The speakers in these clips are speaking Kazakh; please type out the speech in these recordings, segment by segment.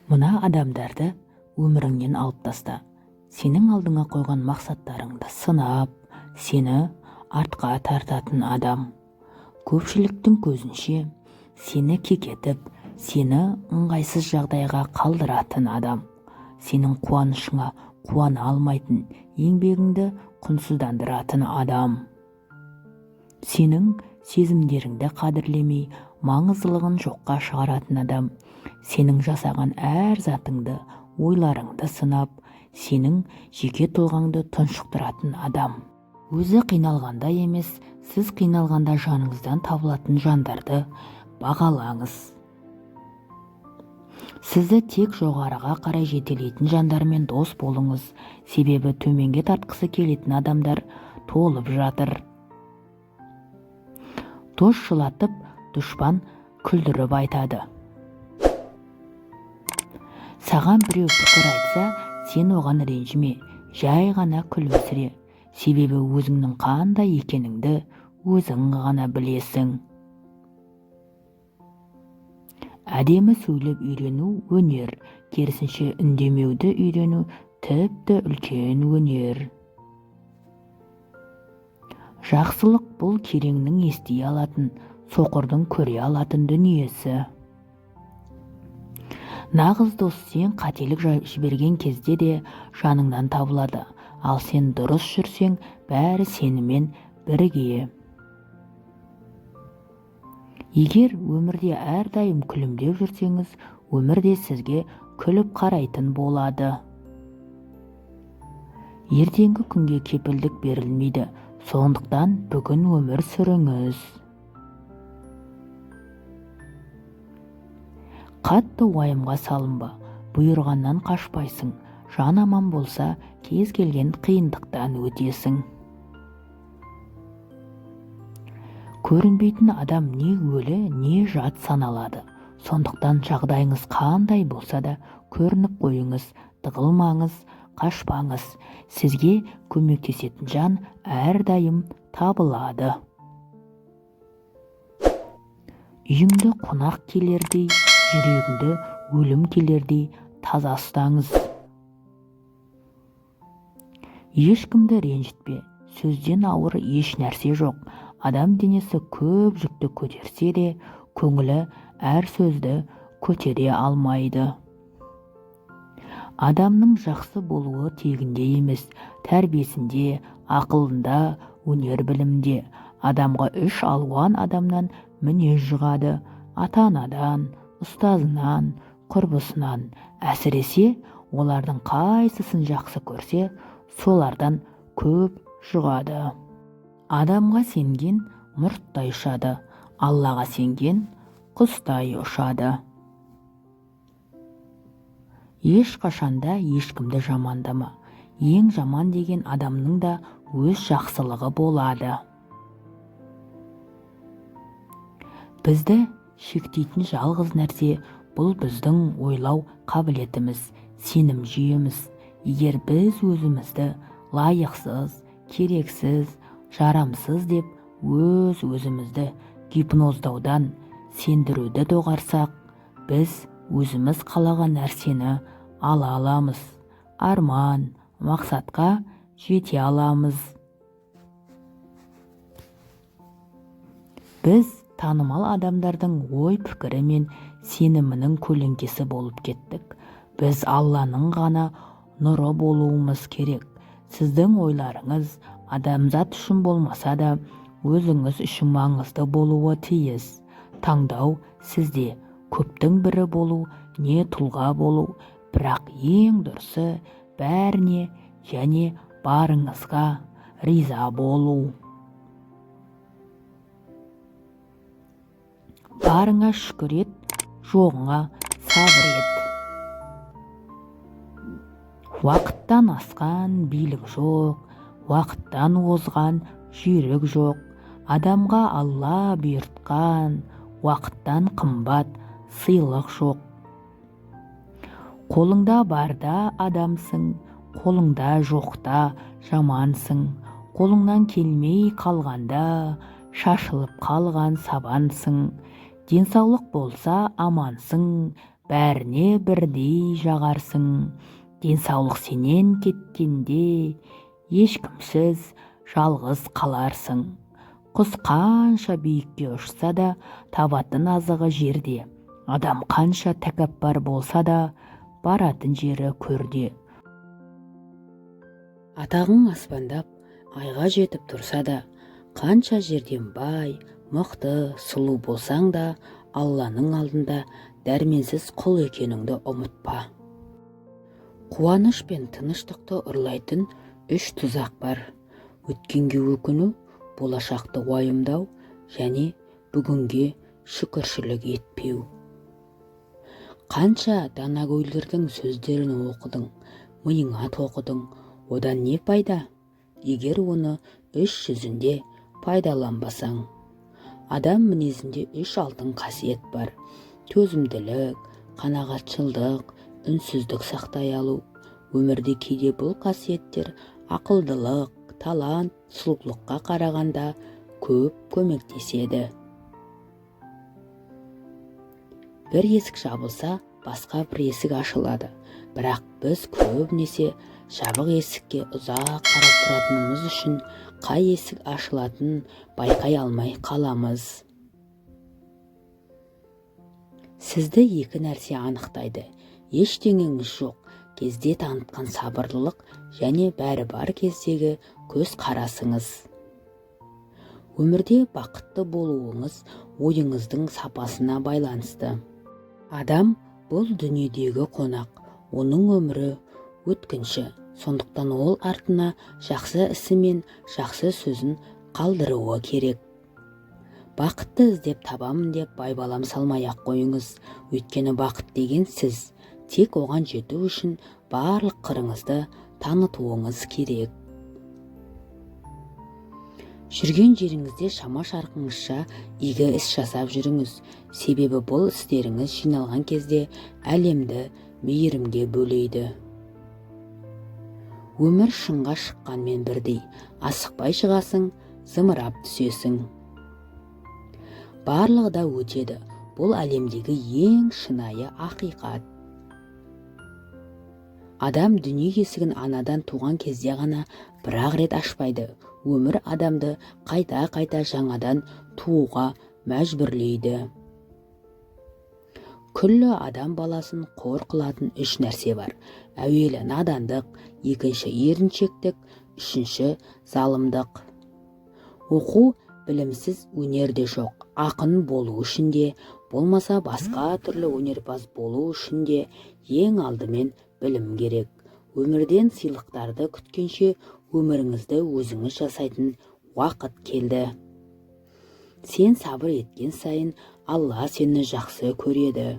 Мына адамдарды өміріңнен алып таста. Сенің алдыңа қойған мақсаттарыңды сынап, сені артқа тартатын адам. Көпшіліктің көзінше сені кекетіп, сені ыңғайсыз жағдайға қалдыратын адам. Сенің қуанышыңа қуана алмайтын, еңбегіңді құнсыздандыратын адам. Сенің сезімдеріңді қадірлемей, маңыздылығын жоққа шығаратын адам. Сенің жасаған әр затыңды, ойларыңды сынап, сенің жеке тұлғаңды тұншықтыратын адам. Өзі қиналғанда емес, сіз қиналғанда жаныңыздан табылатын жандарды бағалаңыз. Сізді тек жоғарыға қарай жетелейтін жандармен дос болыңыз, себебі төменге тартқысы келетін адамдар толып жатыр. Дос жылатып, дұшпан күлдіріп айтады. Саған біреу пікір айтса, сен оған ренжіме, жай ғана күлімсіре, себебі өзіңнің қандай екеніңді өзің ғана білесің. Әдемі сөйлеп үйрену өнер, керісінше үндемеуді үйрену тіпті үлкен өнер. Жақсылық бұл кереңнің ести алатын, соқырдың көре алатын дүниесі. Нағыз дос сен қателік жіберген кезде де жаныңнан табылады, ал сен дұрыс жүрсең, бәрі сенімен бірге. Егер өмірде әрдайым күлімдеп жүрсеңіз, өмір де сізге күліп қарайтын болады. Ертеңгі күнге кепілдік берілмейді, сондықтан бүгін өмір сүріңіз. Қатты уайымға салынба, бұйырғаннан қашпайсың, жан аман болса, кез келген қиындықтан өтесің. Көрінбейтін адам не өлі, не жат саналады. Сондықтан жағдайыңыз қандай болса да көрініп қойыңыз, тығылмаңыз, қашпаңыз. Сізге көмектесетін жан әрдайым табылады. Үйіңді қонақ келердей, жүрегіңді өлім келердей таза ұстаңыз. Ешкімді ренжітпе, сөзден ауыр еш нәрсе жоқ. Адам денесі көп жүкті көтерсе де, көңілі әр сөзді көтере алмайды. Адамның жақсы болуы тегінде емес, тәрбиесінде, ақылында, өнер білімінде. Адамға үш алуан адамнан мінез жұғады: ата-анадан, ұстазынан, құрбысынан. Әсіресе олардың қайсысын жақсы көрсе, солардан көп жұғады. Адамға сенген мұрттай ұшады, Аллаға сенген құстай ұшады. Ешқашанда ешкімді жамандама. Ең жаман деген адамның да өз жақсылығы болады. Бізді шектейтін жалғыз нәрсе бұл біздің ойлау қабілетіміз, сенім жүйеміз. Егер біз өзімізді лайықсыз, керексіз, жарамсыз деп өз-өзімізді гипноздаудан сендіруді доғарсақ, біз өзіміз қалаған нәрсені ала аламыз, арман, мақсатқа жете аламыз. Біз танымал адамдардың ой-пікірі мен сенімінің көлеңкесі болып кеттік. Біз Алланың ғана нұры болуымыз керек. Сіздің ойларыңыз адамзат үшін болмаса да, өзіңіз үшін маңызды болуы тиіс. Таңдау сізде, көптің бірі болу, не тұлға болу, бірақ ең дұрысы бәріне және барыңызға риза болу. Барыңа шүкір ет, жоғыңа сабыр ет. Уақыттан асқан билік жоқ, уақыттан озған жүйрік жоқ. Адамға Алла бұйыртқан уақыттан қымбат сыйлық жоқ. Қолыңда барда адамсың, қолыңда жоқта жамансың. Қолыңнан келмей қалғанда шашылып қалған сабансың. Денсаулық болса амансың, Бәріне бірдей жағарсың. Денсаулық сенен кеткенде ешкімсіз жалғыз қаларсың. Құс қанша биікке ұшса да, табатын азығы жерде. Адам қанша тәкаппар болса да, баратын жері көрде. Атағың аспандап, айға жетіп тұрса да, қанша жерден бай, мықты, сұлу болсаң да, Алланың алдында дәрменсіз құл екеніңді ұмытпа. Қуаныш пен тыныштықты ұрлайтын үш тұзақ бар. Өткенге өкіну, болашақты уайымдау және бүгінге шүкіршілік етпеу. Қанша данагөйлердің сөздерін оқыдың, миыңа тоқыдың, одан не пайда, егер оны іс жүзінде пайдаланбасаң? Адам мінезінде үш алтын қасиет бар: төзімділік, қанағатшылдық, үнсіздік сақтай алу. Өмірде кейде бұл қасиеттер ақылдылық, талант, сұлулыққа қарағанда көп көмектеседі. Бір есік жабылса, басқа бір есік ашылады. Бірақ біз көбінесе жабық есікке ұзақ қарап тұратынымыз үшін қай есік ашылатынын байқай алмай қаламыз. Сізді екі нәрсе анықтайды: ештеңеңіз жоқ кезде танытқан сабырлылық және бәрі бар кездегі көз қарасыңыз. Өмірде бақытты болуыңыз ойыңыздың сапасына байланысты. Адам бұл дүниедегі қонақ, оның өмірі өткінші, сондықтан ол артына жақсы ісі мен жақсы сөзін қалдыруы керек. Бақытты іздеп табамын деп байбалам салмай-ақ қойыңыз, өйткені бақыт деген сіз, тек оған жету үшін барлық қырыңызды танытуыңыз керек. Жүрген жеріңізде шама-шарқыңызша игі іс жасап жүріңіз, себебі бұл істеріңіз жиналған кезде әлемді мейірімге бөлейді. Өмір шыңға шыққанмен бірдей, асықпай шығасың, зымырап түсесің. Барлығы да өтеді, бұл әлемдегі ең шынайы ақиқат. Адам дүние есігін анадан туған кезде ғана бір-ақ рет ашпайды. Өмір адамды қайта-қайта жаңадан тууға мәжбүрлейді. Күллі адам баласын қор қылатын үш нәрсе бар. Әуелі надандық, екінші еріншектік, үшінші залымдық. Оқу білімсіз өнер де жоқ. Ақын болу үшін де, болмаса басқа түрлі өнерпаз болу үшін де ең алдымен білім керек. Өмірден сыйлықтарды күткенше өміріңізді өзіңіз жасайтын уақыт келді. Сен сабыр еткен сайын Алла сені жақсы көреді.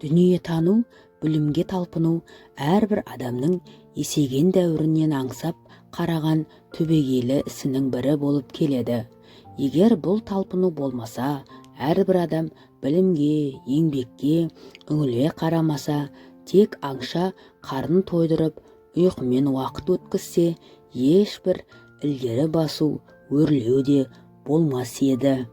Дүниетану, білімге талпыну әрбір адамның есейген дәуірінен аңсап қараған түбегейлі ісінің бірі болып келеді. Егер бұл талпыну болмаса, әрбір адам білімге, еңбекке үңіле қарамаса, тек аңша қарын тойдырып, ұйқымен уақыт өткізсе, ешбір ілгері басу, өрлеу де болмас еді.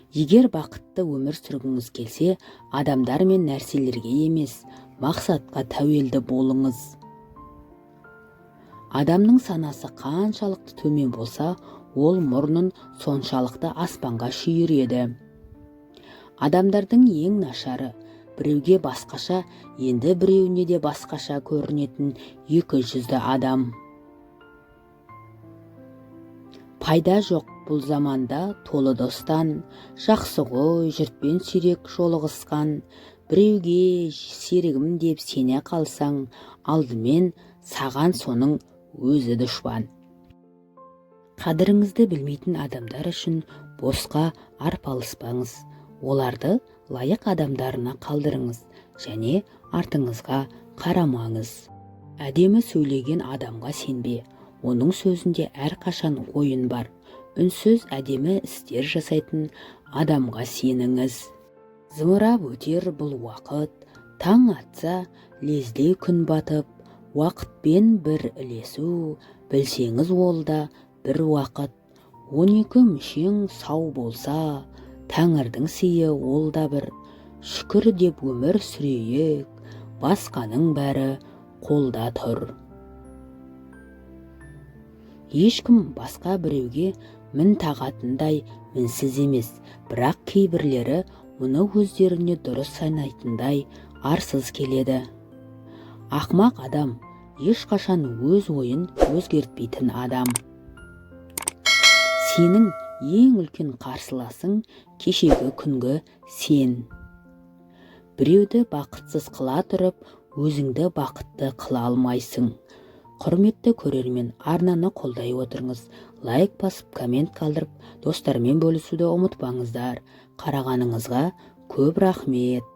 Егер бақытты өмір сүргіңіз келсе, адамдар мен нәрселерге емес, мақсатқа тәуелді болыңыз. Адамның санасы қаншалықты төмен болса, ол мұрнын соншалықты аспанға шүйіреді. Адамдардың ең нашары, біреуге басқаша, енді біреуіне де басқаша көрінетін екі жүзді адам. Пайда жоқ бұл заманда толы достан, жақсы ғой жұртпен сирек жолығысқан, біреуге серігім деп сене қалсаң, алдымен саған соның өзі дұшпан. Қадіріңізді білмейтін адамдар үшін босқа арпалыспаңыз, оларды лайық адамдарына қалдырыңыз және артыңызға қарамаңыз. Әдемі сөйлеген адамға сенбе, оның сөзінде әрқашан ойын бар. Үнсіз әдемі істер жасайтын адамға сеніңіз. Зымырап өтер бұл уақыт, таң атса, лезде күн батып, уақытпен бір ілесу, білсеңіз ол да бір уақыт. 12 мүшең сау болса, тәңірдің сыйы ол да бір. Шүкір деп өмір сүрейік, басқаның бәрі қолда тұр. Ешкім басқа біреуге мін тағатындай мінсіз емес, бірақ кейбірлері мұны өздеріне дұрыс санайтындай арсыз келеді. Ақымақ адам – ешқашан өз ойын өзгертпейтін адам. Сенің ең үлкен қарсыласың – кешегі күнгі сен. Біреуді бақытсыз қыла тұрып, өзіңді бақытты қыла алмайсың. Құрметті көрермен, арнаны қолдай отырыңыз. Лайк басып, коммент қалдырып, достармен бөлісуді ұмытпаңыздар. Қарағаныңызға көп рахмет.